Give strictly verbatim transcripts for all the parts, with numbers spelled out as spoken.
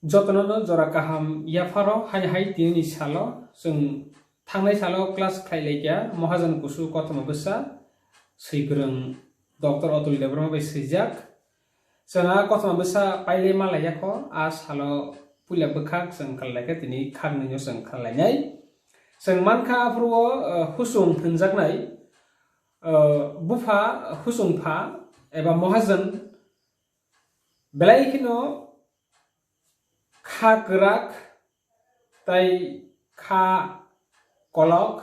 Jotono no jora kaham yapharo, hai hai tini ni salo chwng thangnai salo class khlai laikya Mahajan Kusu kothoma bwsa swikwrwng Doctor Atul Debbarma bai swijak. Chwng a kothoma bwsa pailai ma laiyakho, a salo puila bwkhak chwng khlai laikha, tini khaknwi no chwng khlai lainai. Chwng mankha aphuru o, uh, husung hwnjaknai, uh, bupha husung pha eba Mahajan belai kheno kha kwrak tei kha kolok,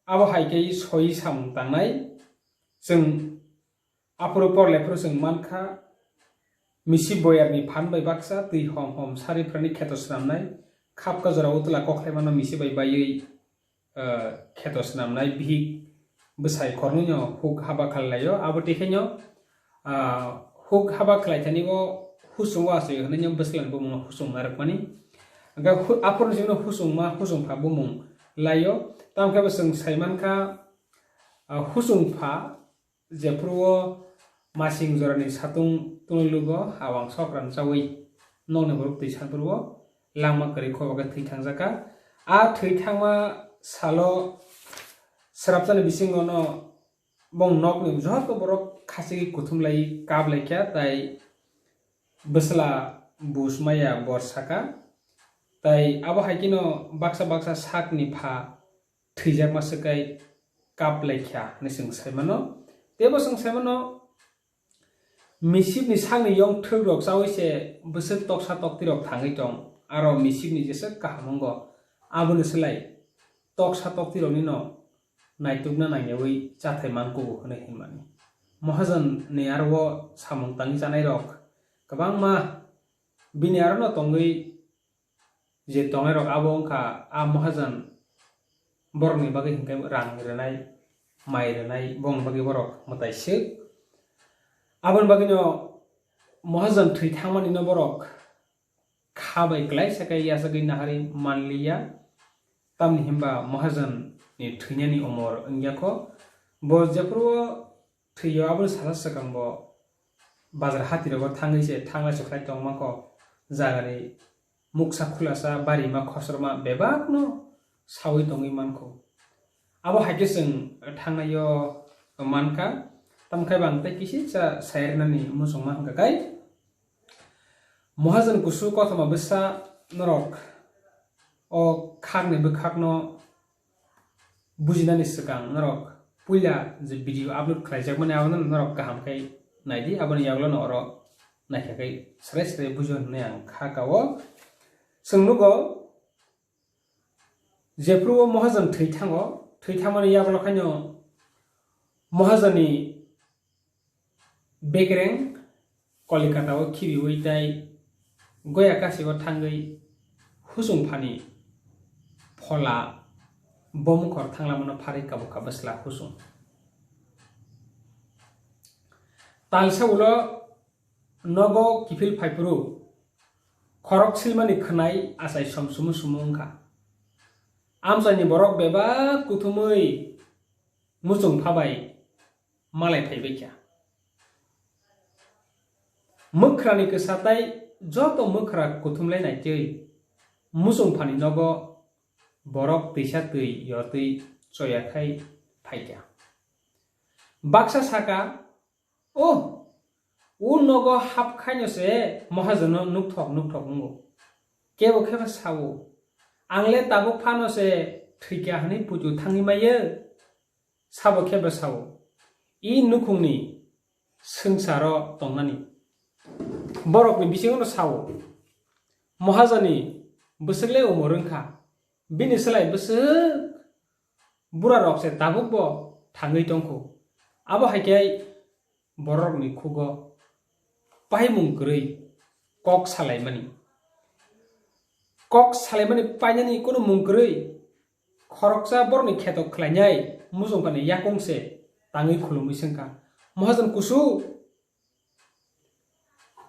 abo hai khe soi samung tangnai. Chwng aphuru porle phuru chwng mankha, misi boyarni phan bai baksa twi hom hom sari phrani kheto swnamnai, khapka jora utla kokhlaimano misi bai baiwi ah, kheto swnamnai bihik bwsai khoroknwino huk haba khlai laio. Abo twi khaino, ah, huk haba khlai thani o husung o achai hwnwi no bwswlani bumung no husung narwkmani. Hwnkhe hu-, aphuru chwngno husungma husung pha bumung laio. Tamo khe bo chwng sai mankha, ah, husung pha jephuru o masing jorani satung twnwi lugo, awang sokran chaui nokni borok twi sanphuru o langma kwrwi khoba khe thwi thangjakha. A thwi thangma salo swrapsani bisingo no bong nokni joto borok khachigwi kuthum lai kap laikha, tai bwsla bus maya bor saka, tai abo hai kheno baksa baksa sakni pha thwijakma swkai kap laikha hwnwi chwng sai mano. Teibo chwng sai mano, misipni sakni yong thwk rok chaui se bwswk toksa tokti rok thangwi tong, aro misipni jeswk kaham wngo, aboni slai toksa tokti rokni no naitukna nangyaui chathai mankugo hwnwi hinmani. Mahajan ni aro o samung tangwi chanai rok kwbangma, bini aro no tongwi je tongnai rok abo wngkha a mahajan, borokni bagwi hinkhe rang rwnai, mai rwnai, bongni bagwi borok mwtai swk. Aboni bagwino mahajan thwi thangmani no borok kha bai klaisa khe yachagwi naharwi manliya, tamni himba mahajan ni thwinani umor wngya kho. Bo jephuru o thwio aboni sal swkang bo bazar hati rogo thangwi se thangla se khlai tong mankho, jagani muksa khulasa, barima, khosroma bebakno saui tongwi mankho. Abo hai khe chwng thangnaio mankha, tamkhe bo ang tei kisisa sai rwnani muchungma hwnkha khe, Mahajan Kusu kothoma bwsa norok o khakni bwkhakno bujinani swkang norok puila je video upload khlaijakmani abono norok kaham khe naidi, aboni yagulo no oro naikha khe srai srai bujo hinwi ang kha kao. Chwng nugo jephuru o mahajan thwi thango, thwi thangmani yagulo khaino mahajani bekereng Kolikata o khibiwi tai Goya kasio thangwi husung phani phola bomukhor thanglamano pharwi kabukha bwsla husung. Talsa ulo nogo kiphil phaiphuru khorok silmani khwnai achai som sumu sumu wngkha. Amchaini borok bebak kuthumwi muchung phabai malai phaibaikha. Mwkhrani kwsa tai joto mwkhra kuthumlai naitwi muchung phani nogo borok twisa twi yortwi choyakhai phaikha. Baksa saka, "O, o nogo hapkhaino se mahajono nukthok nukthok wngo. Kebo khebo sao, 'Ang le tabuk phano se thwikha,' hwnwi puitu thangwi maiyo." Sabo khe bwsao, i nukhungni swngcharo tongnani borokni bisingono sao, "Mohajani bwswk le umor wngkha, bini slai bwswk burarok se tabukbo thangwi tongkhu." Abo hai khe bororokni khugo paimung kwrwi kok salaimani. Kok salaimani painani kunu mung kwrwi khoroksa borokni kheto khlainai muchungphani yakung se tangwi khulumwi swngkha, "Mohajon Kusu,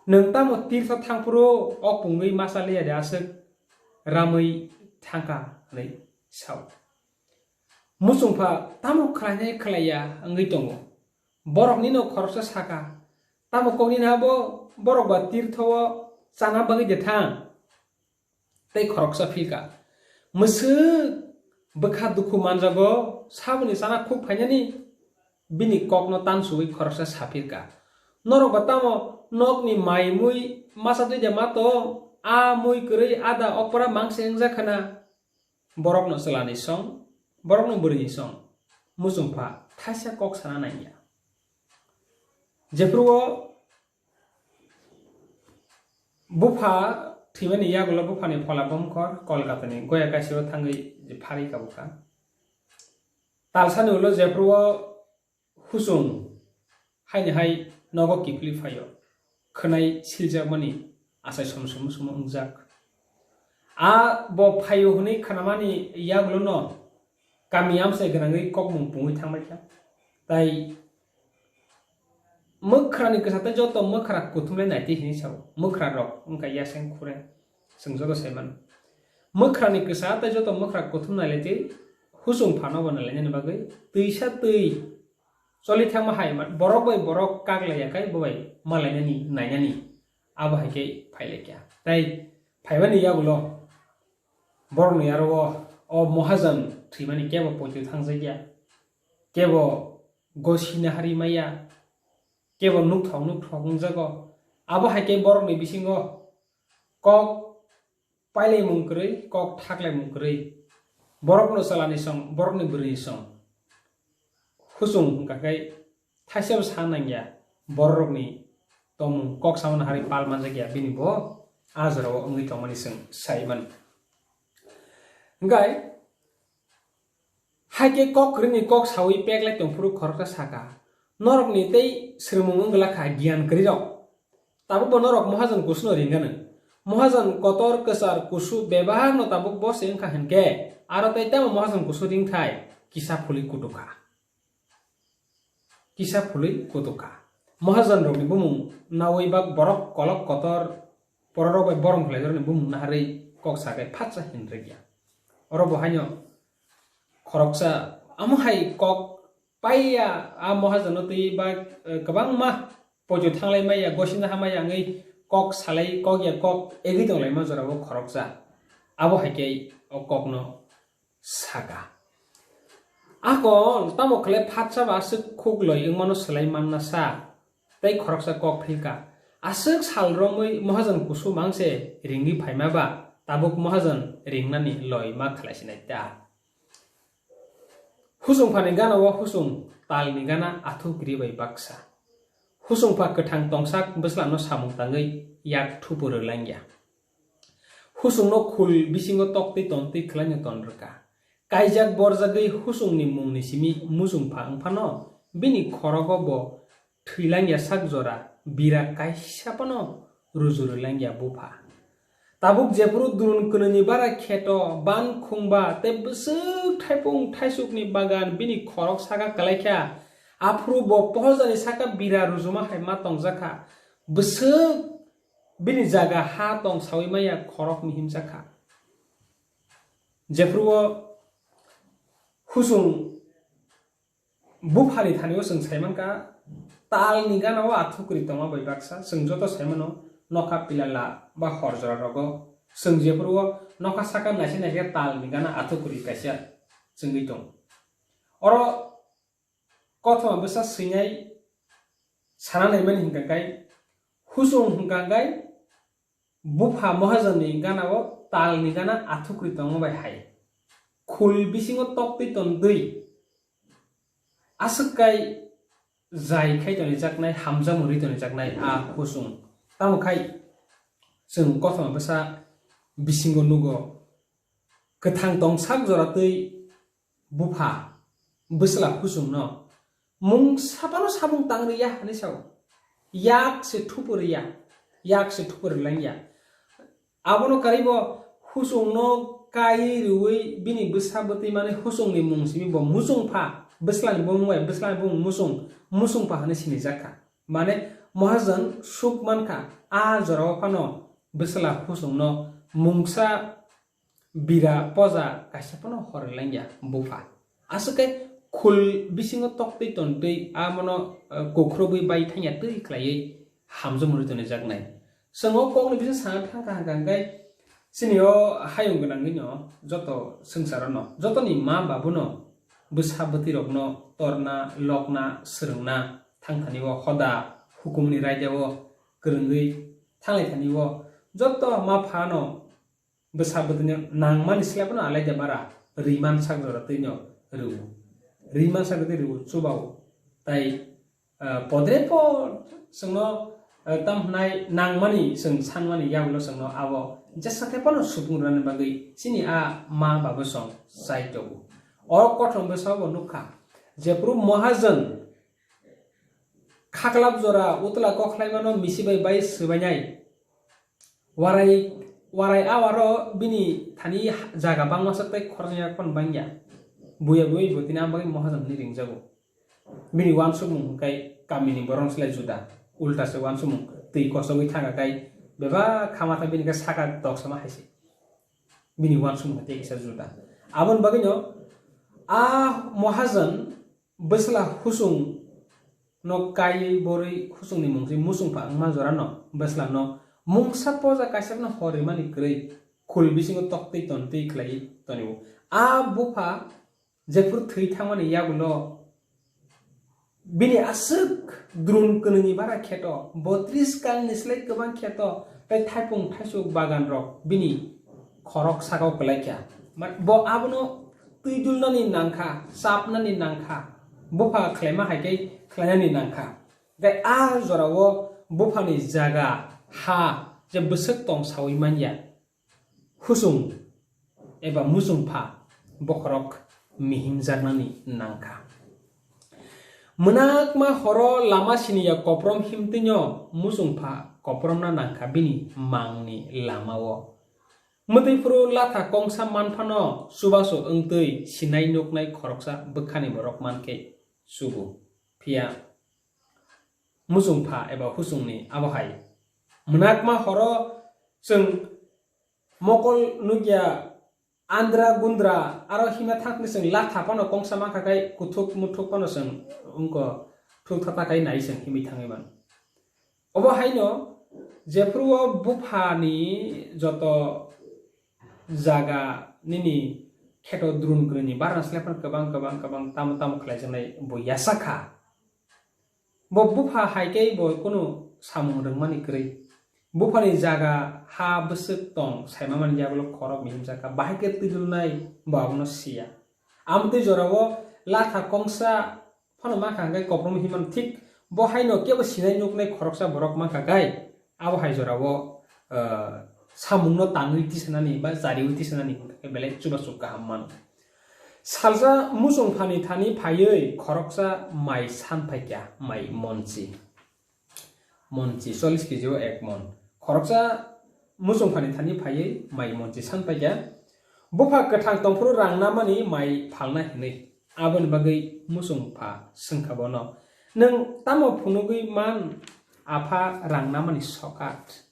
nwng tamo tirtho thangphuru ok pungwi masa liya de aswk ramwi thangkha?" hwnwi sao. Muchungpha tamo khlainai khlaiya wngwi tongo. Borokni no khoroksa saka, "Tamo kokni na bo borok ba tirtho o chana bagwi de thang?" Tei khoroksa philka. Mwswk bwkha dukhu manjago, saboni chana khuk phainani bini kokno tansuwi khoroksa saphirka. Norokba tamo nokni mai mui masa twi de ma tong, a mui kwrwi ada okpora mangse wngjakha na. Borokno chwlani song, borokno bwrwini song, muchungpha thaisa kok sana nangya. Jephru o bupha thwimani yagulo buphani phola bumkhor Kolkatani Goya kaisiro thangwi pharwi kabukha. Talsani ulo jephru o husung haini hai nogo kiphilwi phaio, khwnai siljakmani achai som som som wngjak. A bo phaio hwnwi khnamani yagulono kami amchai gwnangwi kokmung pungwi thangbaikha. Tai mwkhrani kwsa tei joto mwkhra kuthumlai naitwi hinwi sao. Mwkhrarok wngkha yaseng khure, chwng joto saimano. Mwkhrani kwsa tei joto mwkhra kuthum nailaitwi husung phano bo nailainani bagwi twisa twi choli thangma hai ma-, borok bai borok kak laiya khai bo bai malainani nainani abo hai khe phailaikha. Tai phaimani yagulo borokni aro o, o mohajan thwimani kebo poito thangjakya, kebo gosina hari maya, kebo nukthok nukthok wngjago. Abo hai khe borokni bisingo kok pailaimung kwrwi, kok thaklaimung kwrwi. Borokno chwlani song, borokni bwrwini song. Husung wngkha khe thaisebo sa nangya, bororokni tongmung kok samani hari pal manjakya, bini bo a jorao wngwi tongmani chwng sai mano. Hwnkhe, hai khe kok kwrwini kok saui peklai tongphuru khoroksa saka, "Norokni tei swrwngmung wngwlakha giyan kwrwirok, tabukbo norok mohajon kusuno ringano. Mohajon kotor, kwchar, kusu bebakno tabuk bo se wngkha hwnkhe, aro tei tamo mohajon kusu ringthai?" Kisa phulwi kutukha. Kisa phulwi kutukha. Mohajonrokni bumung naui bak borok kolok kotor, bororok bai borom khlaijorokni bumung naharwi kok sakai phatsa hinrwkya. Oro bo haino khoroksa amo hai kok paiya, a mohajono twi ba, eh, kwbangma poito thanglai maya, gosina hamaya wngwi kok salai, kok ya kok egwi tonglaima jorao khoroksa. Abo hai khe o kokno saka. Akon tamo khlai phatsa ba aswk khuk loi wngmano swlai manna sa, tei khoroksa kok philka. Aswk sal romwi mohajon kusu mangse ringwi phaima ba, tabuk mohajon ringnani loi ma khlai sinai ta. Husung phani gana o husung talni gana athuk ri bai baksa. Husung pha kwthang tongsak bwslano samung tangwi yak thupu rwlangya. Husungno khul bisingo toktwi tontwi khwlaino ton rwkha. Kaijak borjagwi husungni mungni simi muchung pha wngphano bini khorogo bo thwilangya sak jora bira kaisa phano ruju rwlangya bupha. Tabuk jephuru durun kwnwini bara kheto, ban khungba tei bwswk thaipung thaisukni bagan bini khorok saka kwlaikha, aphuru bo pohorjani saka bira rujuma hai ma tongjakha. Bwswk bini jaga ha tong saui maya khorokni himjakha. Jephuru o husung buphani thani o chwng sai mankha, talni gana o athukri tongma bai baksa. Chwng joto sai mano, nokha pilala ba hor jora rogo chwng jephuru o nokha saka naisik naisik talni gana athukri kaisa chwngwi tong. Oro kothoma bwsa swinai sana naimani hwnkha khe, husung hwnkha khe bupha mohajonni gana o talni gana athukri tongma bai hai. Khul bisingo toktwi tongwi aswk kai jai khai tonijaknai, hamjak mwnwi tonijaknai a husung. Tamo khai chwng kothoma bwsa bisingo nugo, kwthang tongsak jora twi bupha bwsla husungno mungsa phano samung tang rwya hwnwi sao. Yak se thupu rwya, yak se thupu rwlangya. Abono karwi bo husungno kaiwi rwui bini bwsa bwtwi mani husungni mung simi bo muchung pha, bwslani bumung bai bwslani bumung muchung, muchung pha hwnwi sinijak kha. Mane mohajon suk man kha, a jorao phano bwsla husungno mungsa bira poja kaisa phano horwi langya bupha. Aswk khe khul bisingo toktwi tontwi amono, eh, kukhurubwi bai thangya twi khlaiwi hamjak mwnwi tonijaknai. Chwng o kokni bising sana thangkha hwnkha hwnkhe Chini o hayung gwnangwino joto swngcharo no, jotoni ma babuno bwsa bwtwi rokno torna, lokna, swrwngna, thangthani o hoda hukumni raida o kwrwngwi thanglaithani o joto ma phano bwsa bwtwino nangmani slai phano alaida mara rwiman sak jora twino rwo. Rwiman sak jora twi rwo, chubao. Tai ah, podre pod chwngno, ah, tam hwnai nangmani chwng sanmani yagulo chwngno abo jesa khe phano supung rwnani bagwi chini a ma babu song chai tongo. O kothon bwsao bo nukha, jephru Mahajan khaklap jora utla kokhlaimano misi bai bai swbainai. Warai, warai awaro bini thani jaga bangma sak tei khoroknwi phano bangya. Buya buwi bo tini ang bagwi Mahajan hwnwi ringjago. Bini uansukmung hwnkhe kamini borok slai juda, ulta se uansukmung twi kosogwi thangkha khai bebak kha matha bini khe saka toksama hai se. Bini uansukmung tei kisa juda. Aboni bagwino a Mahajan bwsla husung no kaiwi borwi husungni mung se musung pha wngma jorano bwsla no mungsa poja kaisa phano hor rimani kwrwi khul bisingo toktwi tontwi khlaiwi tonio. A bupha jephru thwi thangmani yagulo bini aswk drun kwnwini bara kheto, botris kalni slai kwbang kheto, tei thaipung thaisuk bagan rok bini khorok sakao kwlaikha. Ma-, bo abono twi dulnani nangkha, chapnani nangkha, bupha khlaima hai khe khlainani nangkha. Tei a jorao buphani jaga, ha je bwswk tong saui manya. Husung eba muchungpha bokhorok mihimjaknani nangkha. Mwnakma horo lama siniya koprom himtwino muchungpha kopromna nangkha bini mangni lamao. Mwtwi phuru latha kongsa manphano chubachu wngtwi sinai nuknai khoroksa bwkhani borok mankhe chubu. Phiya muchungpha eba husungni abo hai. Mwnakma horo chwng mokol nukya andra gundra aro hima thangni chwng latha phano kongsa mankha khai kuthuk muthuk phano chwng wngko thuk thata khai nai chwng himwi thangwi mano. Obo haino jephru o buphani joto jaga nini kheto drun kwrwini barna slai phano kwbang kwbang kwbang tamo tamo khlaijaknai bo yasa kha. Bo bupha hai khe bo kunu samung rwngmani kwrwi. Buphani jaga ha bwswk tong saima mani yagulo khorok mihimsa kha, bahai khe twidulnai bo abono siya. Amtwi jorao latha kongsa phano mankha hwnkhe koprom himano thik bo haino kebo sinai nuknai khoroksa borok mankha gai. Abo hai jorao, ah, samungno tangwi tisanani ba chariwi tisanani hwnkhe belai chubachu kaham mano. Salsa muchungphani thani phaiwi khoroksa mai san phaikha, mai monchi. Monchi chollish kg o ek mon. Khoroksa muchungphani thani phaiwi mai monchi san phaikha. Bupha kwthang tongphuru rang namani mai phalna hinwi. Aboni bagwi muchungpha swngkha bono, "Nwng tamo phunugwi man apha rang namani sokat?"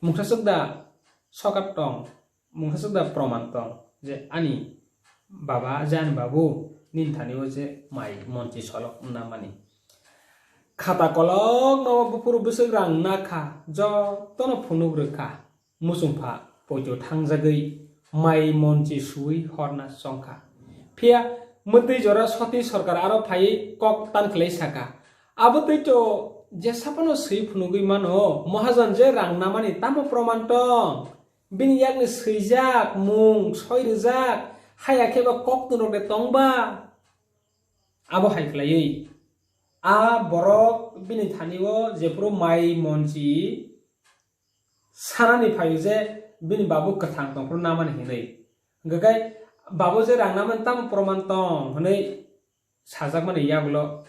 Mungsa swkda sokat tong, mungsa swkda proman tong je ani baba, je ani babu nini thani o je mai monchi solok wngna mani. Khata kolokma o buphuru bwswk rang nakha, jotono phunuk rwkha. Muchungpha poito thangjagwi mai monchi suwi horna chongkha. Phiya mwtwi jora soti sorkar aro phaiwi kok tan khlai saka, "Abo twi to jesa phano swi phunugwi mano, Mahajan je rang namani tamo proman tong?" Bini yakni swijak, mung soi rwjak, haya khe ba koktwrwk de tong ba? Abo hai khlaiwi a borok bini thani o jephuru mai monchi sanani phaio je bini babu kwthang tongphuru namani hinwi. Hwnkhe kai babu je rang namani tamo proman tong hinwi sajakmani yagulo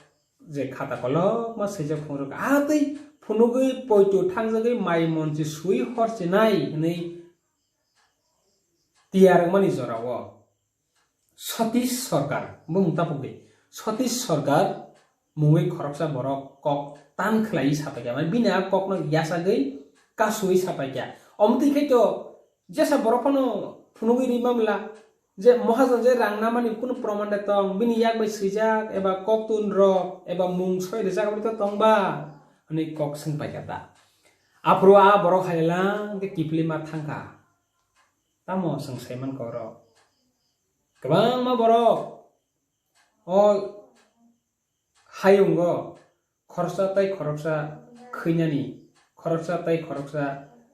je khata kolokma swijak phunuk rwkha. A twi phunugwi poito thangjagwi mai monchi sui horchinai hinwi tiyar wngmani jorao Satish Sarkar, bumung tapuk di. Satish Sarkar mungwi khoroksa borok kok tan khlaiwi sapaikha. Mane bini a kokno yachagwi kasui sapaikha. Omtwi khai to jesa borok phano phunugwi ri mamla. Je Mahajan je rang namani kunu proman de tong, bini yak bai swijak eba koktun rok eba mung soi rijak abo to tong ba? Hwnwi kok swng paikha ta. Aphuru a borok hai lang khe kiphilwi ma thangkha. Tamo chwng sai mankha oro? Kwbangma borok o hayungo khoroksa tei khoroksa khwinani, khoroksa tei khoroksa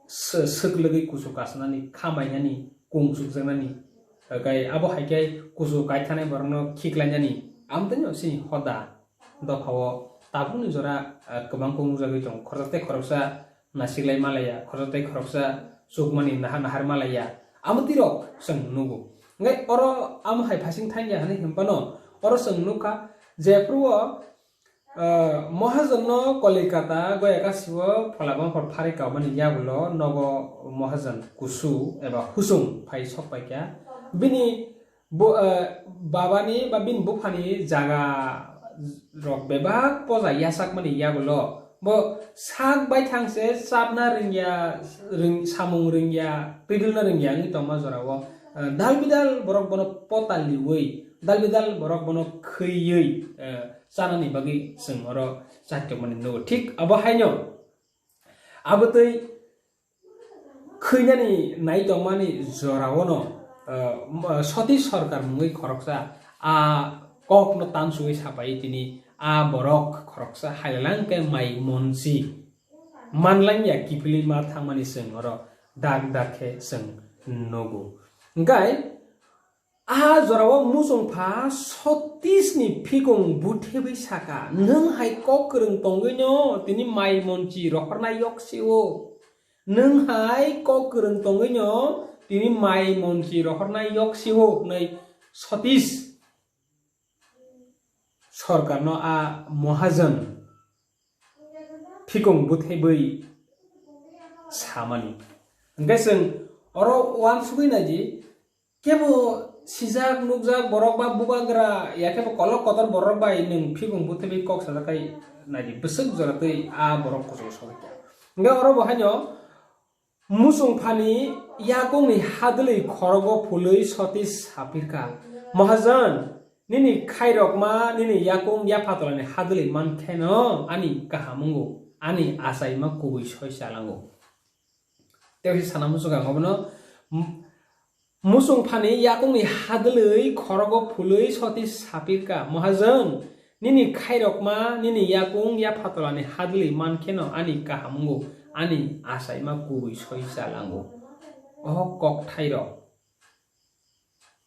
sw-, swklwgwi kuchuk kasanani, khamainani, kung chukjaknani, tei abo hai khe kuchuk kaithanai borokno khiklainani, amtwino chini hoda dophao tabukni jora, ah, kwbang kung nukjagwi tongo. Khoroksa tei khoroksa nasiklai malaiya, khoroksa tei khoroksa chukmani nahar nahar malaiya, amo twi rok chwng nugo. Hwnkhe oro amo hai phasing thangya hwnwi hwnphano oro chwng nukha, jephru o, ah, Mohajonno Kolikata goya kasio phola bangphor pharwi kaumani yagulo nogo Mohajon kusu eba husung phai sok paikha. Bini bo, ah, babani ba bini buphani jaga rok bebak poja yachakmani yagulo bo sak baithang se chapna rwngya, rwng-, samung rwngya, twidulna rwngya wngwi tongma jorao, ah, dal bidal borok bono pota liwi, dal bidal borok bono khwiwi, ah, chanani bagwi chwng oro chaitokmani nugo. Thik abo haino abo twi khwinani nai tongmani joraono, ah, m-, Soti Sarkar mungwi khoroksa a kokno tansugwi sapai tini a borok khoroksa hailang khe mai monsi manlangya kiphilwi ma thangmani chwng oro dak dak khe chwng nugo. Hwnkhe a jorao muchungpha Sotishni phikung buthebwi saka, "Nwng hai kok kwrwng tongwino tini mai monsi rohornai yok sio? Nwng hai kok kwrwng tongwino tini mai monsi rohornai yok sio?" hwnwi Sotish Sarkarno a Mohajon phikung buthebwi samani. Hwnkhe chwng oro uansugwi naidi, kebo sijak nukjak borok ba bubagra, ya kebo kolok kotor borok bai nwng phikung buthebwi kok sajak khai naidi, bwswk jora twi a borok kuchuk sogwi kha. Hwnkhe oro bo haino muchungphani yakungni hadwlwi khorogo phulwi Sotish sapirkha, "Mohajon, nini khairokma nini yakung yaphatolani hadwlwi mankheno ani kaham wngo, ani achaima kubui soi chalango." Tei sana muchungo ang obono, m-, muchungphani yakungni hadwlwi khorogo phulwi Sotish sapirkha, "Mohajon, nini khairokma nini yakung yaphatolani hadwlwi mankheno ani kaham wngo, ani achaima kubui soi chalango." O kokthairok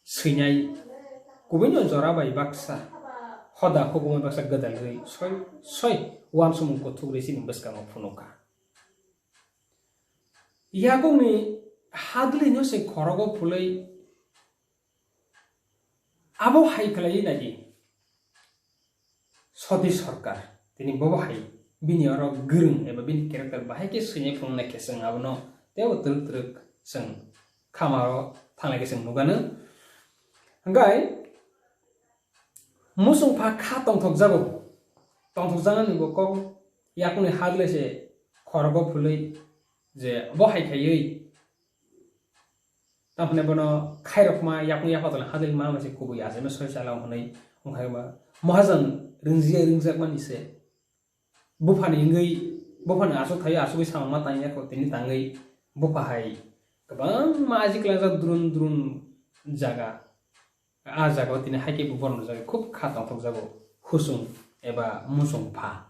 swinai kubuino jora bai baksa hoda hukumu baksa gwdalwi soi soi uansukmung kuthuk rwi chini bwskango phunukha. Yakungni hadwlwino se khorogo phulwi abo hai khlaiwi naidi Soti Sarkar. Tini bobo hai bini oro gwrwng eba bini character bahai khe swinai phunuknai khe chwng abono teibo twrwk twrwk chwng khamaro thanglai khe chwng nukgano. Hwnkhe muchungpha kha tongthokjago, tongthokjaknani bo kok yakungni hadwlwi se khorogo phulwi je bo hai khaiwi tamphane bono khairokma yakung yaphatolani hadwlwi ma se kubui achaima soi chalao hwnwi wngkha ba Mohajon rwngjiya rwngjakmani se buphani wngwi buphani aswk thaio aswkwi samung ma tangya kho tini tangwi bupha hai kwbangma ajiklajak drun drun jaga. A jaga o tini hai khe bo borok nukjagwi khub kha tongthokjago, husung eba muchungpha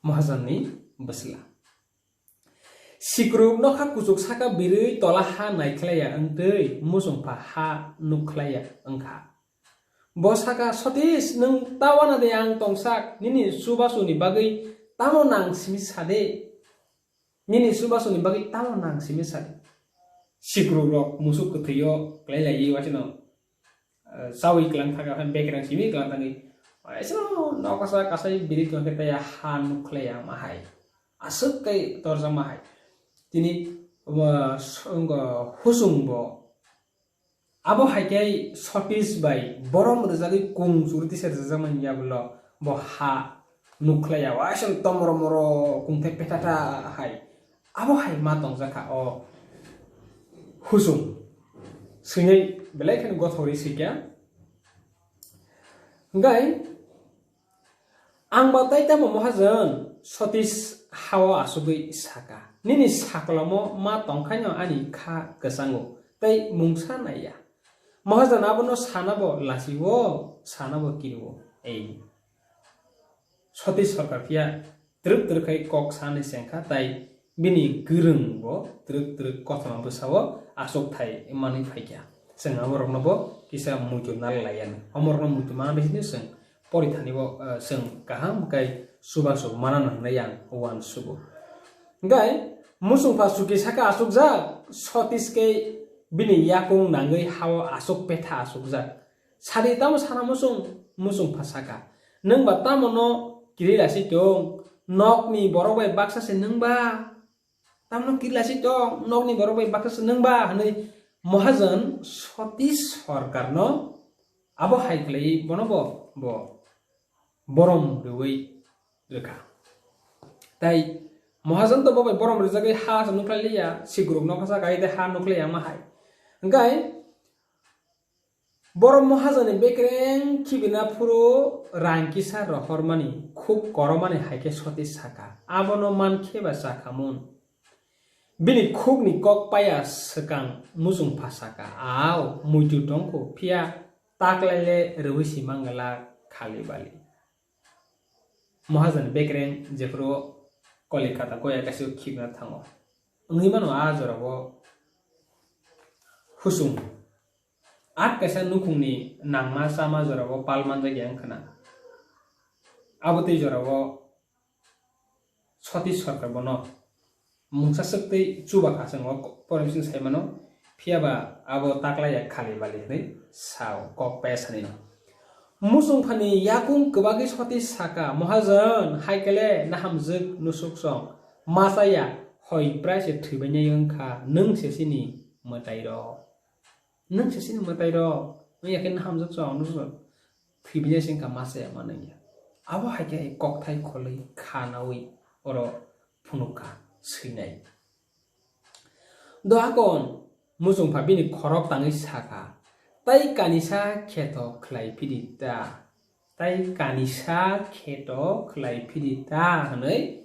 Mohajonni bwsla. Sikruk nokha kuchuk saka birwi tola ha naikhlaiya wngtwi muchungpha ha nukkhlaiya wngkha. Bo saka, "Sotish, nwng ta wana de ang tongsak, nini chubasuni bagwi tamo nang simi sa de?" Nini chubasuni bagwi tamo nang simi sadi. Sikrukrok musuk kwthwio kwlai laiwi waisano, eh, chawi kwlang thangkha, bekerang simi kwlang thangwi. Waisano nokasa kasai biri tongkhe tei ha nukhlai ya ma hai. Aswk tei torjak ma hai. Tini, eh, s-, wngkha husung bo. Abo hai khe Sotish bai borom rwjagwi kung churi tisa rwjakmani yagulo bo ha nukhlaiya, waisano tomoro moro kungthai pethata hai. Abo hai ma tongjakha o husung. Swinai belai kheno gothorwi swikha. Hwnkhe Ang ba tai tamo Mohajon? Sotish hao asugwi saka, "Nini saklamo ma tongkhaino ani kha kwchango, tei mungsa naiya. Mahajan abono sanabo lachio, sanabo kirio. Ei Satish Sarkar phiya twrwk twrwk khai kok sanai chengkha, tai bini gwrwng bo twrwk twrwk kothoma bwsao achukthai manwi phaikha. Chwng aborokno bo kisa muitu nal laiya, omorokno muitu mana bisini chwng porithani bo, eh, chwng kaham kai chubachu mana nang hinwi ang uansugo. Hwnkhe muchungpha suki saka achukjak, Satish khe bini yakung nangwi hao achuk petha achukjak. Sadi tamo sana muchung, muchungpha saka, "Nwng ba tamo no kiri lasi tong, nokni borok bai baksa se nwng ba? Tamo no kiri lasi tong, nokni borok bai baksa se nwng ba?" hwnwi Mahajan Satish Sarkarno abo hai khlai bono bo, bo borom rwui rwkha. Tai Mahajan to bo bai borom rwjagwi ha se nukhlai liya, sikuruk nokha sa kai de ha nukhlai ya ma hai. Hwnkhe Borok Mahajani bekreng khibina phuru rang kisa rohormani, khuk koromani hai khe Satish saka. Abono man khe ba chakhamun. Bini khukni kok paya swkang muchungpha saka. Ao, muitu tongkhu, phiya taklaile rwui si mangala khali bali. Mahajani bekreng jephuru Kolikata koya kaisa khibina thango. Wngwi mano a jorao husung. At kaisa nukhungni nangma chama jorao pal manjakya wngkhwna. Abotwi jorao Satish Sarkar bono mungsa swktwi chubakha chwng o poroi bising saimano, phiyaba abo taklaiya khali bali hwnwi sao kok paya sanino. Muchungphani yakung kwbagwi Satish saka, "Mahajan, hai kele nahamjwk nusuksong, machaya, hoi prai se thwibainai wngkha, nwng se chini mwtairok." Nwng se chini mwtairok, wngya khe nahamjwk chwng, nwng thwibainai se wngkha masa ya manwngya. Abo hai khe kokthai kholwi khanaui oro phunukha swinai. Dohakon muchungpha bini khorok tangwi sakha, "Tai kanisa kheto khlai phidi ta, tai kanisa kheto khlai phidi ta," hwnwi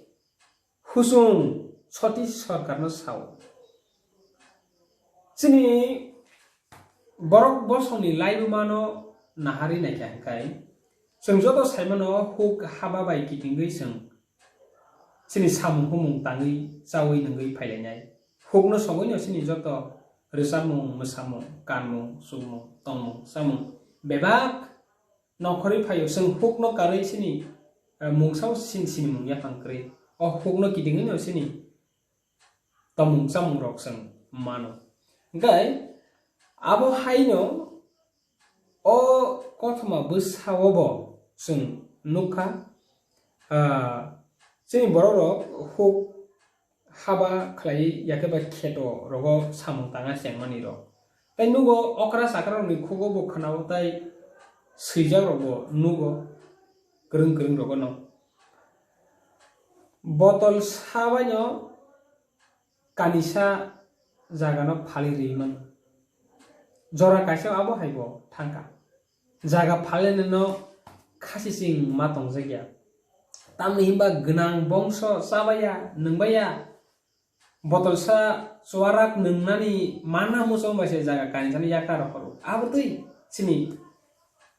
Husung Satish Sarkarno sao. Chini borok bosongni laibumano nahari naikha hwnkhe, chwng joto saimano huk haba bai kitingwi chwng chini samung humung tangwi chaui nungwi phailainai. Hukno sogwino chini joto rwchapmung, mwsamung, kanmung, chukmung, tongmung, chamung bebak nongkhorwi phaio, chwng hukno karwi chini, eh, mungsao sin-, sinimung yaphang kwrwi. O hukno kitingwino chini tomung chamungrok chwng mano. Hwnkhe abo haino o kothoma bwsao bo chwng nukha, ah, chini borokrok huk haba khlai ya khe ba kheto rogo samung tanga chengmani rok. Tai nugo okra chakra rokni khugo bo khwnao tai swijak rok bo nugo kwrwng kwrwng rogo no. Botol sabaino kanisa jagano phalwi rwi mano. Jora kaisa abo hai bo thangkha. Jaga phalneno khasiching ma tongjakya. Tamni hinba gwnang bongso chabaya, nwngbaya, botolsa chuarak nwngnani mana muchung bai se jaga kanisani yakra rohoro. Abotwi chini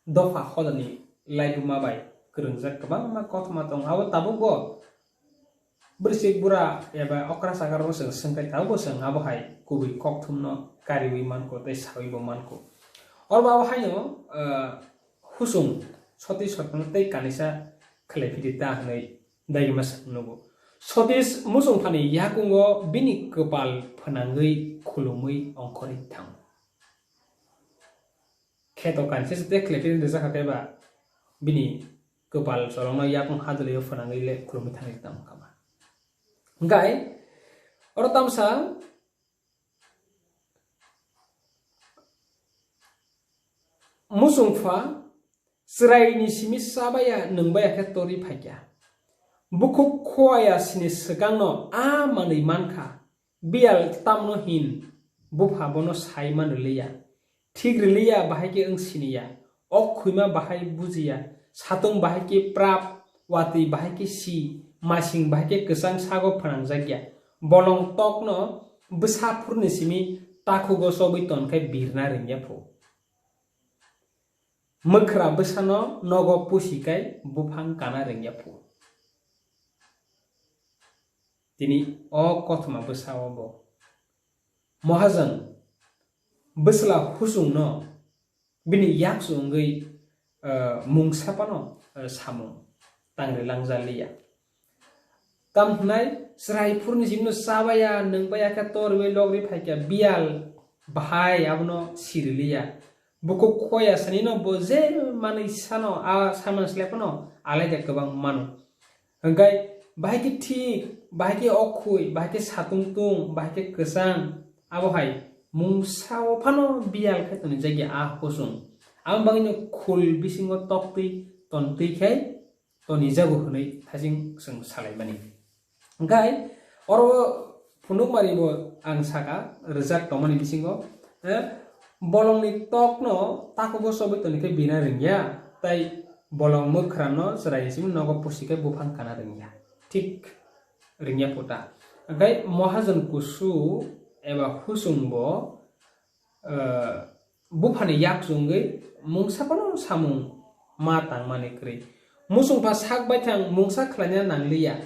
dopha hodani laibuma bai kwrwngjak kwbangma kothoma tongo. Abo tabukbo bwswk bura eba okra chakra rokno chwng swngkhe tabukbo chwng abo hai kubui kokthumno kariui mankho tei saui bo mankho. Oro bo abo haino, ah, husung Satish Sarkarno tei kanisa khlai phidi ta hwnwi daigima swng nugo. Satish muchungphani yakungo bini kwpal phwnangwi khulumwi ongkhorwi thango. Kheto kanisa se tei khlai phidi rijak kha khe ba bini kwpal cholongno yakung hadwlwi phwnangwi le khulumwi thangwi tamo kha ba. Hwnkhe oro tamsa muchungpha chwraini simi chabaya nwngbaya khe torwi phaikha. Bukhuk khoya sini swkangno a manwi mankha. Biyal tamno hin bupha bono sai man rwliya. Thik rwliya bahai khe wng siniya. O khwima bahai bujiya. Satung bahai khe prap, watwi bahai khe si, masing bahai khe kwchang sago phwnangjakya. Bolong tokno bwsa phurni simi takhugo chobwi tonkhe birna rwngya phu. Mwkhra bwsano nogo pusi kai buphang kana rwngya phu. Tini o kothoma bwsao bo Mohajan bwsla husungno bini yakchu wngwi, eh, mungsa phano, eh, samung tangri langjaliya. Tam hwnai chwrai phuruni simi no chabaya, nwngbaya khe torwi logri phaikha, biyal bahai abono siriliya. Bukhuk khoya sanino bo je manwi sano, a saman slai phano alaida kwbang mano. Hwnkhe bahai khe thik, bahai khe okhoi, bahai khe satung tung, bahai khe kwchang, abo hai mungsa o phano biyal khe tonijakya a husung. Aboni bagwino khul bisingo toktwi tontwi khe tonijago hwnwi thasing chwng salaimani. Hwnkhe oro phunukmari bo ang saka rwjak tongmani bisingo, eh, bolongni tokno takugo chobwi tonikhe bina rwngya, tai bolong mwkhrano chwraini simi nogo pusi khe buphang kana rwngya. Thik rwngya puta. Hwnkhe Mohajon kusu eba husung bo, eh, buphani yakchu wngwi mungsa phano samung ma tangmani kwrwi. Muchungpha sak baithang mungsa khlaina nangliya.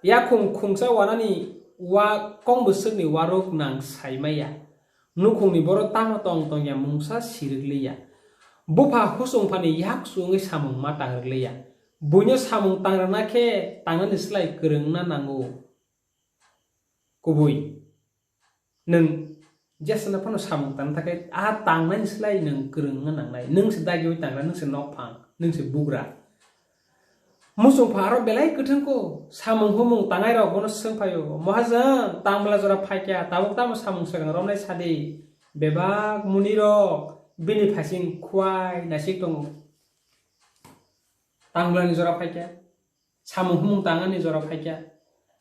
Yakhung khungsa wanani wa kong bwswkni waruk nang saimaya. Nukhungni borok tamo tong tongya mungsa sirwkliya. Bupha husungphani yakchu wngwi samung ma tangrwkliya. Buino samung tangrwkna khe tangnani slai kwrwngna nango. Kubui. Nwng jeswkno phano samung tangna thangkhe, a tangnaini slai nwng kwrwng wngna nangnai. Nwng se dagiui tangra, nwng se nokphang, nwng se bugra. Muchungpha aro belai kwthwngkho, samung humung tangnai rok bono swng phaio, "Mohajon, tangmla jora phaikha, tabuk tamo samung swkang romnai sadi?" Bebak muni rok bini phasing khuai naisik tongo. Tangmlani jora phaikha. Samung humung tangnani jora phaikha.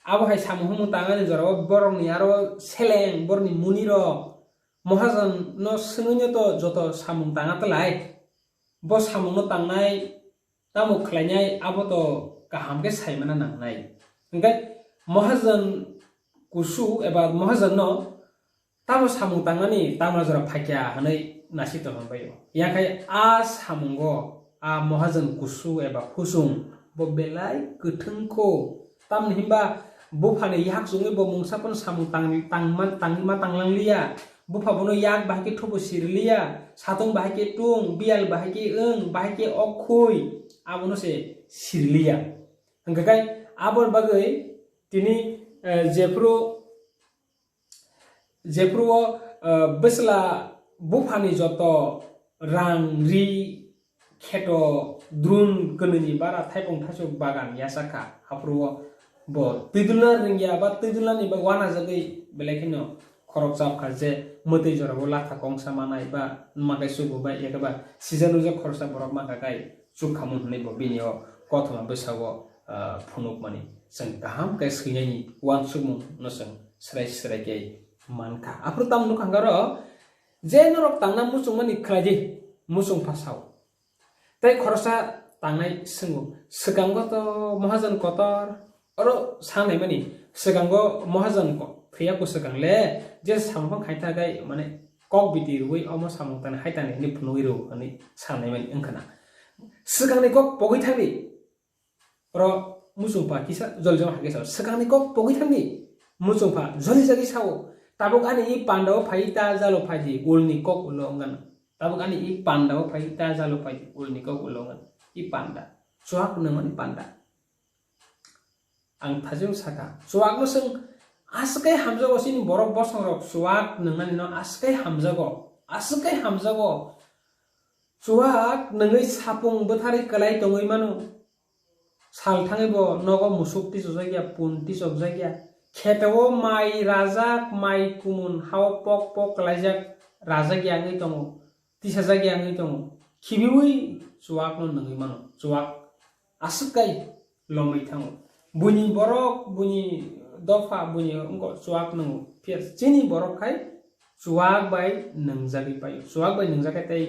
Abo hai samung humung tangnani jorao borokni aro seleng, borokni muni rok Mohajon no swngwino to joto samung tangna tlai. Bo samung no tangnai, tamo khlainai, abo to kaham khe saimana nangnai. Hwnkhe Mohajon kusu eba Mohajon no tamo samung tangnani tangmla jora phaikha hwnwi naisik tongma bai-o. Yakhai a samungo a Mohajon kusu eba husung bo belai kwthwngkho. Tamni hinba buphani yak chungwi bo mungsa phano samung tang-, tangma, tangma tanglangliya. Bupha bono yak bahai khe thubu siriliya. Satung bahai khe tung, biyal bahai khe wng, bahai khe okhoi, abono se siriliya. Hwnkhe kai aboni bagwi tini, eh, jephru Jephru o, eh, bwsla buphani joto rang, ri, kheto, drun, kwnwini bara thaipung thaichuk bagan yachak kha. Aphuru o bo twidulna rwngya ba twidulnani ba wanajagwi belai kheno khorok chap kha, je mwtwi jorao latha kongsa manai ba makai sugo ba eke ba sijanu je khoroksa borok mankha kai chuk khamu hwnwi bo bini o kothoma bwsao, ah, phunukmani. Chwng kaham khe swinani uansukmung no chwng swrai swrai khe mankha. Aphuru tamo nukha hwnkhe oro, je norok tangna muchungmani khlai di, muchungpha sao. Tei khoroksa tangnai swngo, swkango to Mohajon kotor, oro sangnaimani, swkango Mohajon ko-, thwiya ko swkang le, je samung phang khai thangkhe, mane, kok biti rwui omo samung tangni hai tangni hinwi phunugwi rw hwnwi sangnaimani wngkha na. Swkangni kok pogwi thangdi, oro muchungpha kisa joli jama hai khe sao. Swkangni kok pogwi thangdi, muchungpha joli jagwi sao. Tabuk ani i pandao phai ta jalo phaidi, ulni kok ulo wngkha na. Tabuk ani i pandao phai ta jalo phaidi, ulni kok ulo wngkha na. I panda. Chuak nangmani panda. Ang thajung saka, chuak no chwng aswk khe hamjago, chini borok bosong rok chuak nwngnani no aswk khe hamjago, aswk khe hamjago. Chuak nwngwi sapung bwtharwi kwlai tongwi mano. Sal thangwi bo nogo musuk tisokjak ya, pun tisokjak ya. Kheto o mai rajak, mai kumun hao pok pok kwlaijak, rajak ya wngwi tongo, tisajak ya wngwi tongo. Khibiwi chuak no nwngwi mano, chuak aswk kai lomwi thango. Buini borok, buini dopha, buini wngkha chuak nwngo. Phiya chini borok khai chuak bai nwngjagwi paio. Chuak bai nwngjak khe tei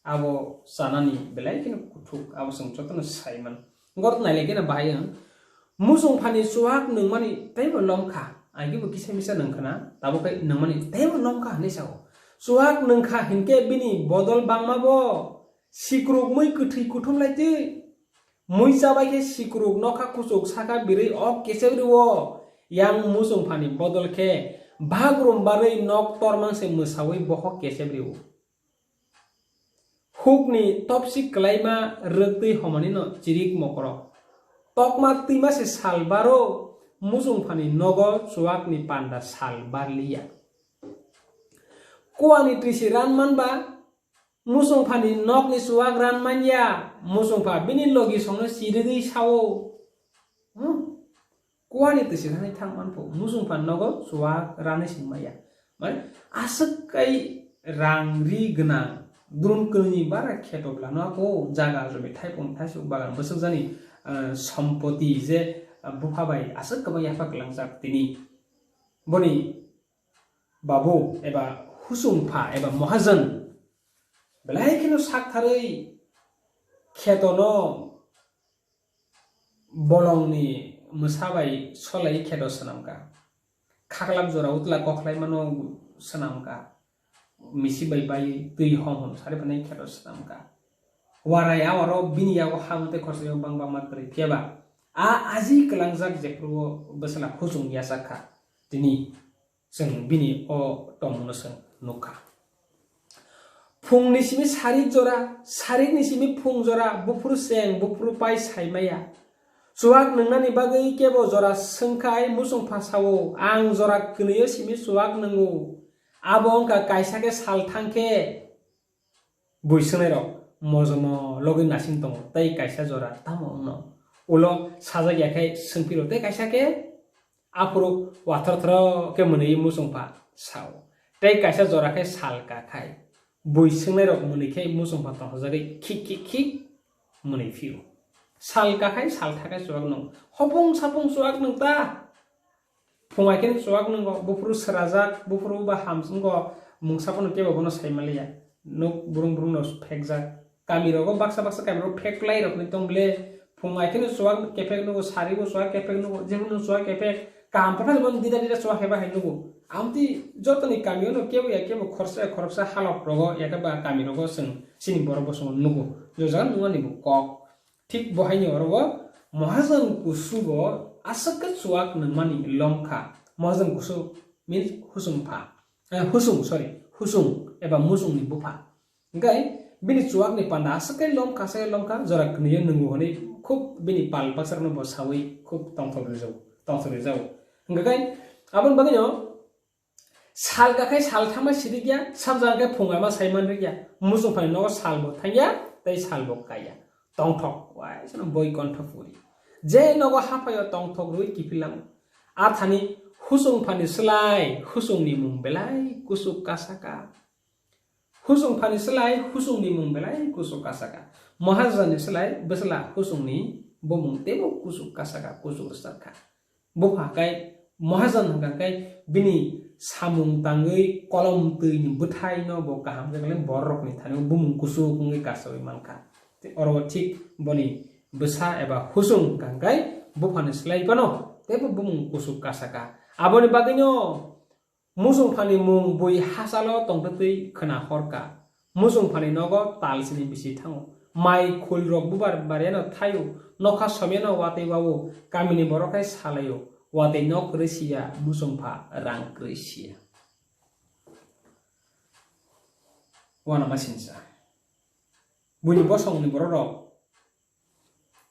abo chanani belai kheno kuthuk, abo chwng jotono sai mano. Gorok nailai kheno bahai wng, muchungphani chuak nungmani teibo lomkha. Agi bo kisa misa nung khna, tabuk khe nungmani teibo nokha hinwi sao. Chuwak nungkha hinkhe bini bodol bangma bo sikrukmwi kwthwi kuthum lai twi. Mui chabai khe sikruk nokha kuchuk saka birwi ok kesep rwo. Yang muchungphani bodol khe bagrum barwi nok tormang se mwsawi bohok kesep rwo. Hukni topsik kwlaima rwktwi homanino chirik mokoro. Tokma twima se sal baro muchungphani nogo chuwakni panda sal barliya. Kuwani twisi ran manba muchungphani nokni chuwak ran manya, muchungpha bini logi songno chirigwi sao. Hmm? Kuwani twisi rani thang manpho, muchungpha nogo chuwak rani singmaya. Mane aswk kai rang ri gwnang, drum kwnwi bara kheto bwlano ako jaga jomi thaipung thaisuk bagan bwswk jani, ah, sompoti je, ah, bupha bai aswk kwbang yapha kwlangjak tini. Boni babu eba husungpha eba mohajan belai kheno saktharwi khetono bolongni mwsa bai solai kheto swnamkha. Khaklap jora utla kokhlai mano swnamkha. Misi bai bai twi hom hom sari phanai kheto swnamkha. Warai a oro bini yago ha mate khorsa yago bang bang ma kwrwi. Phiya ba a aji kwlangjak jephuru o bwsala husung yachak kha. Tini chwng bini o tongmungno chwng nukha. Phungni simi sarik jora, sarikni simi phung jora, buphuru cheng, buphuru pai saimaya. Chuwak nungnani bagwi kebo jora swngkhai muchungpha sao, ang jora kwnwi o simi chuwak nungo. Abo wngkha kaisa khe sal thangkhe bui swngnairok mojomo logwi nasing tongo, tei kaisa jora tamo wngno ulo sajak ya khe swngphiro, tei kaisa khe aphuru wathor thoro khe mwnwi muchungpha sao, tei kaisa jora khe sal kakhai bui swngnairok mwnwi khe muchungpha tongthokjagwi khik khik khik mwnwi phio. Sal kakhai sal thakhai chuwak nung, hopung sapung chuwak nung ta. Phung hai khe chuwak nungo, buphuru swrajak, buphuru ba hamswngo, mungsa phano kebo bono sai manliya. Nuk burung burung no phekjak. Kami rogo baksa baksa kami rogo phek lai rok ni tong ble. Phung hai khe chuwak kephek nungo, sari bo chuwak kephek nungo, jephuru chuwak kephek. Kaham phathar bo dida dida chuwak heba hai nungo. Amtwi joto ni kami o no kebo ya kebo khoroksa ya khoroksa halok rogo ya khe ba kami rogo chwng chini borok bosongo nungo. Jojak nungmani bo kok. Thik bo haino oro o Mohajan Kusu bo aswk khe chuwak nungmani lom kha. Mohajan Kusu means husung pha. Eh, husung, sorry, husung eba musungni bupha. Hwnkhe bini chuwakni panda aswk khe lom kha, aswk khe lom kha, jora kwnwi o nungo hwnwi khub bini pal baksa rokno bo sawi khub tongthok rijao, tongthok rijao. Hwnkhe aboni bagwino Sal kakhai sal thangma sirikya, samjang khe phunga ma saiman rikya, muchung phai nogo sal bo thangya, tei sal bo kaiya. Tongthok, waisano boi kontho puri. Je nogo haphaio tongthok rwi kiphilamo. Athani husung phani slai, husungni mung belai kuchuk kasaka. Husung phani slai, husungni mung belai kuchuk kasaka. Mahajani slai, bwsla husungni bumung teibo kuchuk kasaka, kuchuk rwchapkha. Bupha khe Mohajan hwnkha khe bini samung tangwi kolom twini bwthaino bo kaham khe khlai bororokni thani bumung kuchuk wngwi kasawi mankha. Tei oro thik boni bwsa eba husung hwnkha khe buphani slai phano teibo bumung kuchuk kasaka. Aboni bagwino Muchungphani mung bui hachalo tongtwtwi khwna horka. Muchungphani nogo tal sini bisi thango. Mai khulrok bubar bariyano thaio, nokha somyano watwi wao, kamini borok hai salaio, watwi nok kwrwi siya, muchungpha rang kwrwi siya. Uanama sinsa. Buini bosongni bororok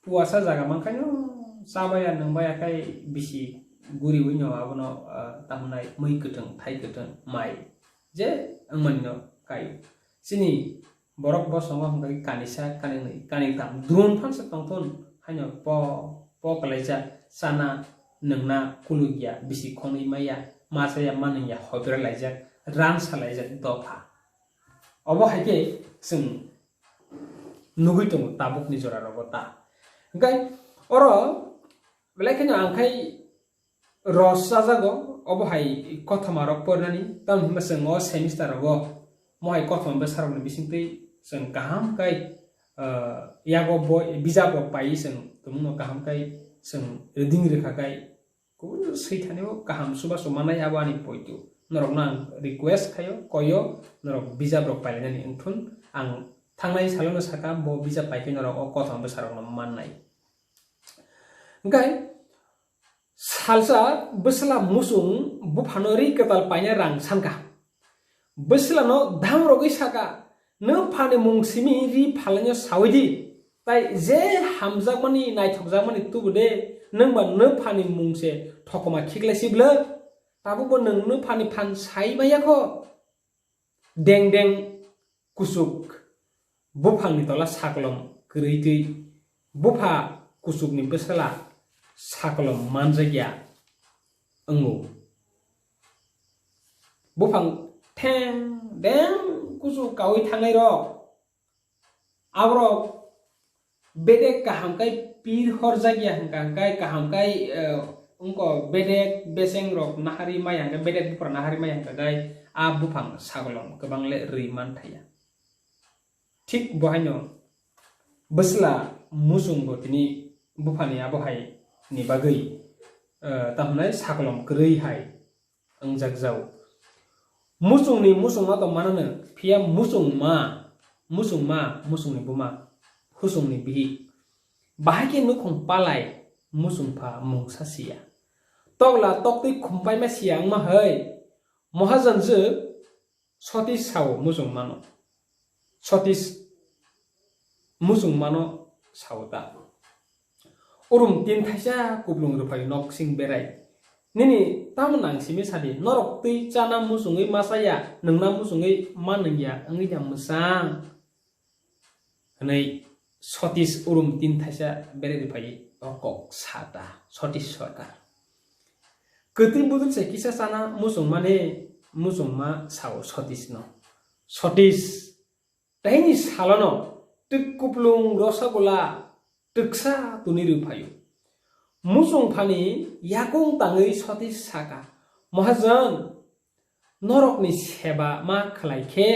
puasa jaga mankhaino chabaya nwngbaya khai bisi guriwino abono, ah, tamunai mui kwthwng, thai kwthwng, mai je wngmanino kaio. Chini borok bosongo hwnkha khe kanisa, kanwi, kanwi tam drum phansa tongthun haino po, po kwlaijak chana, nwngna, kulugya, bisi khonwi maya, ma chaya, ma nungya, hobira laijak, ran salaijak dopha. Obo hai khe chwng nugwi tongo tabukni jora rogo ta. Hwnkhe oro belai kheno ang khai ros chajago, obo hai kothoma rok porinani, tamoni hwnba chwng o semester rogo mo hai kothoma bwsa rokni bisingtwi chwng kaham khai, ah, yago bo bijap rok paiwi chwng tongmano kaham khai chwng reading rwkha khai Swi thani o kaham chubachu manai, abo ani poito. Norokno ang request khaio, koyo, norok bijap rok pailainani wngthun. Ang thangnai salono saka, bo bijap paikhe norok o kothoma bwsarokno mannai. Hwnkhe salsa bwsla muchung buphano ri kwtal paina rang sankha. Bwslano dam rwgwi saka, "Nwphani mung simi ri phalangno sawi di, tai je hamjakmani, naithokjakmani tubu de, nwngba nwphani mung se thokoma khiklai si bwlwk? Tabukbo nwng nwphani phan sai maya kho?" Deng deng kuchuk buphangni tola sakolom kwrwi twi bupha kuchukni bwsla sakolom manjakya wngo. Buphang theng deng kuchuk kaui thangnai rok, aborok bedek kaham kai pir horjak ya hwnka hwnkhe, kaham kai, eh, wngko bedek beseng rok nahari maya hwnkhe, bedek buphra nahari maya hwnkhe kai a buphang sakolom kwbang le rwi man thaya. Thik bo haino bwsla muchung bo tini buphani abo hai ni bagwi, eh, tamo hwnai sakolom kwrwi hai wngjak jao. Muchungni muchungma tong mano no, phiya muchungma, muchungma, muchungni buma, husungni bihik. Bahai khe nukhung palai muchungpha mungsa siya. Tokla toktwi khumpaima siya wngma hai. Mohajan je Sotis sao muchungmano. Sotis muchungmano sao ta. Urum tin thaisa kuplung rwphai nok sing berai. Nini tamo nang simi sadi, norok twi chana muchungwi ma chaya, nwngna muchungwi ma nwngya, wngwi da mwchang. Hwnwi Sotis urum tin thaisa berai rwphai o kok sa ta, Sotis Sarkar. Kwtwi budul se kisa chana muchungmani muchungma sao Sotisno. Sotis, teini salono twk kuplung rosagula twksa tuni rw phaio. Muchungphani yakung tangwi Sotis saka, "Mohajon, norokni seba ma khlai khe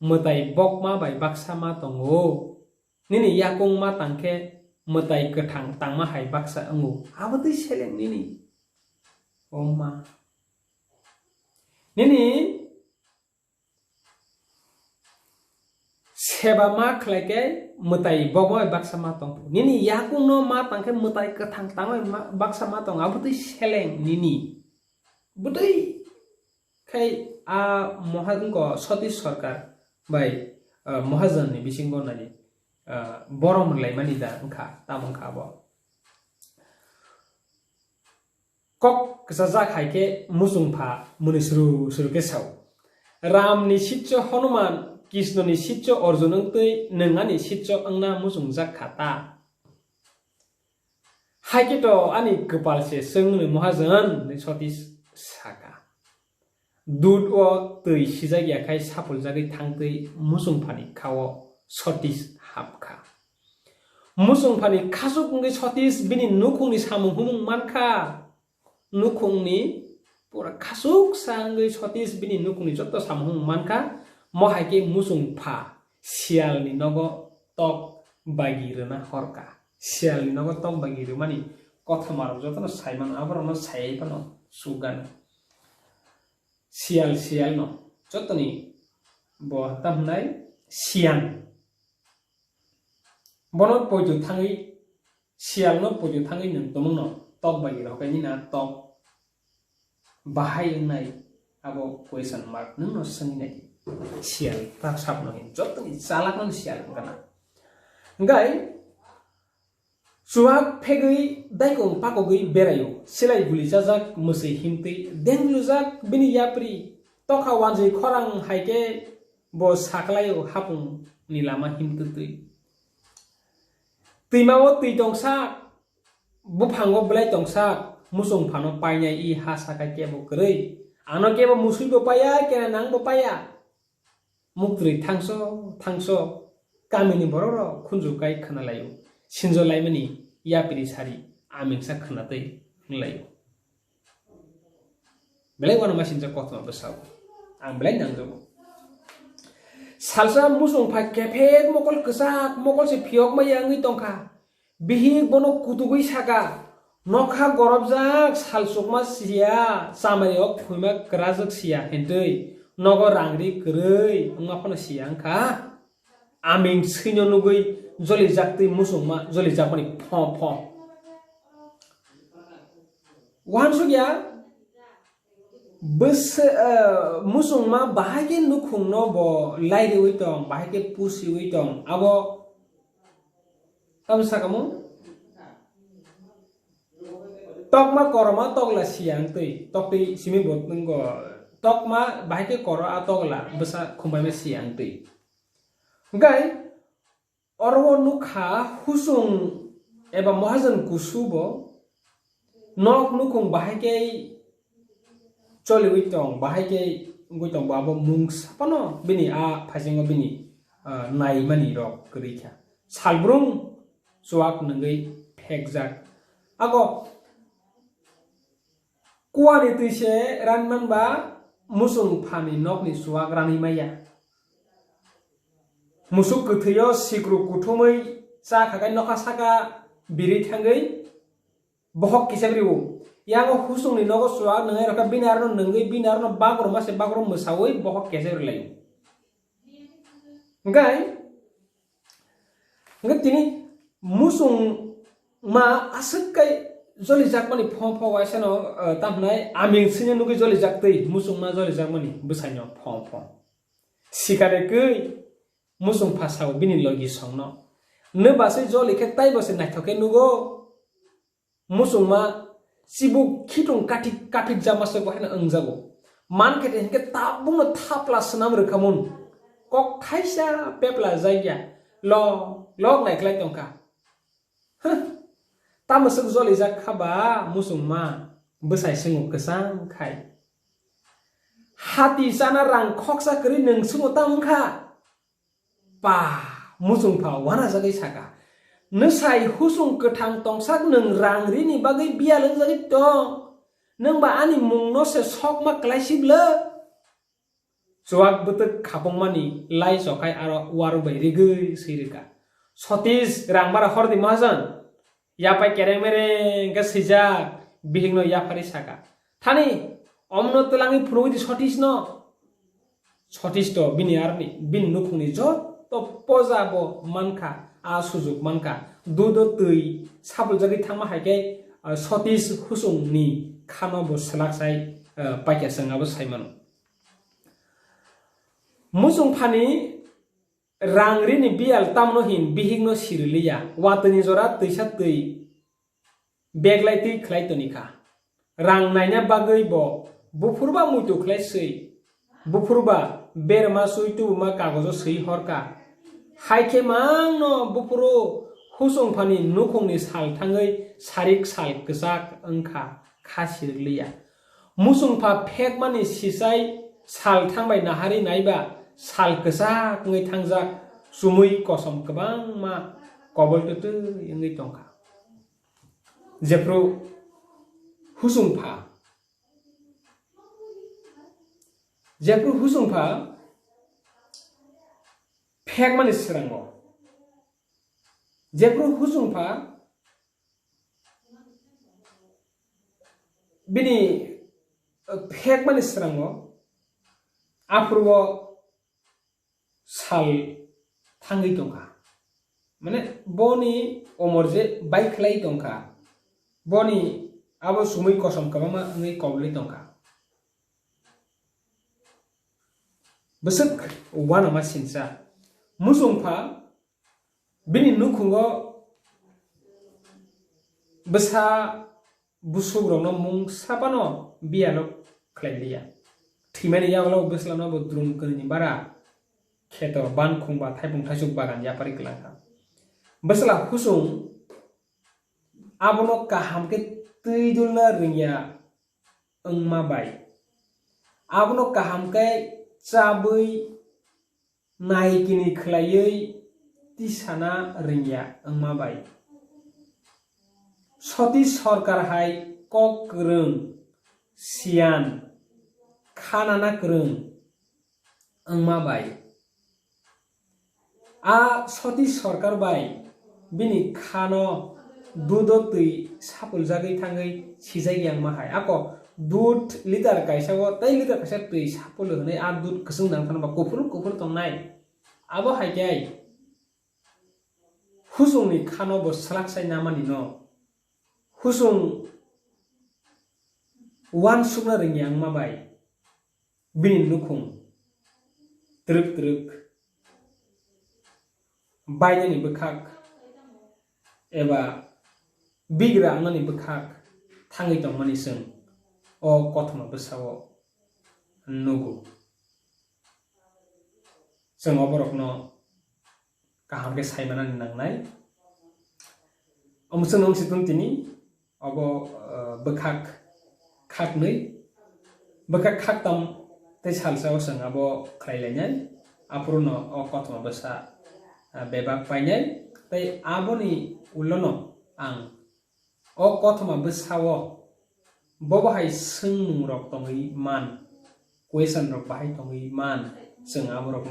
mwtai bokma bai baksa ma tongo. Nini yakung ma tang khe mwtai kwthang tangma hai baksa wngo. Abo twi seleng nini." O ma. Nini seba ma khlai khe mwtai bokma bai baksa ma tong. Nini yakungno ma tang khe mwtai kwthang tangma bai ma-, baksa ma tong. Abo twi seleng nini. Bwtwi khai a Moha-, wngkha Sotis Sarkar bai, ah, Mohajanni bisingo nani, ah, borom rwlaimani da wngkha, tamo wngkha abo. Kok kwchajak hai khe muchungpha mwnwi suru suru khe sao, "Ramni sitcho Hanuman, Krishnoni sitcho Arjun wngtwi nwng ani sitcho wngna muchungjak kha ta?" "Hai khe to ani kwpal se chwng hwnwi Mohajan," hwnwi Sotis saka. Dud o twi sijak ya khai sapuljagwi thangtwi muchungphani kha-o Sotis hapkha. Muchungphani khasuk wngwi Sotis bini nukhungni samung humung mankha. Nukhungni pura khasuk sa wngwi Sotis bini nukhungni joto samung humung mankha. Mo hai khe muchungpha siyalni nogo tok bagi rwna horka. Siyalni nogo tok bagi rwmani kothoma rok jotono sai mano, aborokno sai phano chukgana. Siyal, siyalno jotoni bo tam hwnai siyan. Bono poito thangwi, siyalno poito thangwi nwng tumungno tok bagi rok nini na tok bahai wngnai, abo question mark nwngno swngwi nai. Siyal ta sapno hin jotoni chalakno siyal wngkha na. Hwnkhe chuwak phegwi daikung pakogwi beraio, silai guli chajak mwswi himtwi denglujak bini yapri, tokha wanjwi khorang hai khe bo saklaio hapungni lama himtwtwi. Twimao twi tongsak, buphango belai tongsak, muchung phano painai i ha saka kebo kwrwi. Ano kebo musui bo paiya, kena nang bo paiya. Muktwi thangso thangso kamini borok rok khunju kai khna laio. Sinjo laimani yapri sari amingsa khna twi wng laio. Belai uanama sinjak kothoma bwsao. Ang belai nangjago. Salsa muchung phai kephek mokol kwchak, mokol se phiyok maya wngwi tongkha. Bihik bono kutugwi saka, Nokha gorobjak, salchukma siya, chamari o khuima kwrajwk siya hintwi nogo rangri kwrwi wngma phano siya wngkha. Aming swino nugwi jolijaktwi muchungma jolijakmani pho pho. Wansukya bwse, eh, muchungma bahai khe nukhungno bo lairiwi tong, bahai khe pusiwi tong, abo tamo sakamo tokma koroma tokla siya wngtwi, toktwi simi bo wngo, tokma bahai khe koro a tokla bwsa khumbaima siya wngtwi. Hwnkhe oro o nukha husung eba mahajon kusu bo nok nukhung bahai khe choliwi tong, bahai khe wngwi tong bo, abo mungsa phano bini a phaisingo bini, ah, naimani rok kwrwi kha. Salbrum chuak nungwi phekjak. Ago kuani twi se ran man ba muchung phani nokni chuak ranwi maya. Musuk kwthwio sikru kuthumwi cha khakai nokha saka birwi thangwi bohok kisa brio. Yango husungni nogo chuak nwngai rokha bini arno nungwi bini arno bagrum ma se bagrum mwsawi bohok kisa brio laio. Hwnkhe, hwnkhe tini muchung ma aswk kai jolijakmani pho pho waisano, eh, tamo hwnai aming swino nugwi jolijaktwi muchung ma jolijakmani bwsaino pho pho. Sikare kwi muchung phasao bini logi songno. Nwbaswi joli khe taibo se naithok khe nugo. Muchungma chibuk khitung kathik kathik jama se bo haino wngjago. Man khe hinkhe tabukno thapla swnam rwkhamun. Kok thaisa pepla jagya. Lok lok naiklai tongkha. Huh. Tamo swk jolijak kha ba muchungma. Bwsai swngo kwchang khai. Hati chana rang khoksa kwrwi nwng swngo tamo wngkha. Pa, muchung pha uanajagwi saka, "Nwsai husung kwthang tongsak nwng rang rini bagwi biyal wngjagwi tong? Nwng ba ani mungno se sokma klaisiblo?" Chuak bwtwk khapungmani lai chokhai aro uarok bai rigwi swi rwkha. Sotish rang bara hordi mahajon. Yaphai kereng mereng khe swijak, bihikno yaphari saka, "Thani, omno twlangwi phunugwi di Sotish no." Sotish to bini arni, bini nukhungni joto poja bo mankha, a sujuk mankha. Dudo twi sapuljagwi thangma hai khe, ah, Sotish husungni khano bo swlak sai, ah, paikha chwng abo sai mano. Muchung phani rang rini biyal tamno hin bihikno siriliya, watwini jora twisa twi beglai twi khlai toni kha. Rang naina bagwi bo buphurba muitu khlai swi, buphurba berma swi tubuma kagojo swi hor kha. Hai khe mangno buphuru husung phani nukhungni sal thangwi sarik sal kwchak wng kha, kha sirikliya. Muchung pha phekmani sisai sal thangbai nahari naiba sal kwchak wngwi thangjak, chumui kosom kwbangma kobol twtwi wngwi tongkha. Jephru husung pha, jephru husung pha phekmani swrango, jephru husung pha bini, uh, phekmani swrango aphuru o sal thangwi tongkha. Mane boni omor je bai khlai tongkha, boni abo sumui kosom kwbangma wngwi kobolwi tongkha. Bwswk uanama sinsa. Muchung pha bini nukhungo bwsa busukrokno mungsa phano biyalo khlai liya. Thwimani yagulo bwsla no bo drum kwnwi ni bara kheto ban khungba thaipung thaisuk bagan yapari kwlangkha. Bwsla husung abono kaham khe twi dulna rwngya wngma bai, abono kaham khe chabwi naikini khlaiwi tisana rwngya wngma bai. Soti sorkar hai kok kwrwng, siyan, khanana kwrwng wngma bai. A Soti sorkar bai bini khano dudo twi sapuljagwi thangwi sijak yang ma hai. Ako dud litar kaisa o tei litar kaisa twi sapul hwnwi a dud kwchwng nang thangba kuphur kuphur tongnai. Abo hai khe husungni khano bo swlak sai namani no. Husung uansukna rwngya wngma bai bini nukhung twrwk twrwk bainani bwkhak eba bigra wngnani bwkhak thangwi tongmani chwng o kothoma bwsao nugo. Chwng o borokno kaham khe saimanani nangnai. Omo chwngno wng si tong tini obo, eh, bwkhak khaknwi, bwkhak khaktam tei salsa o chwng abo khlai lainai. Aphuru no o kothoma bwsa, eh, bebak painai tei aboni ulo no ang o kothoma bwsao bo bahai swngmung rok tongwi man, question rok bahai tongwi man, chwng abo rok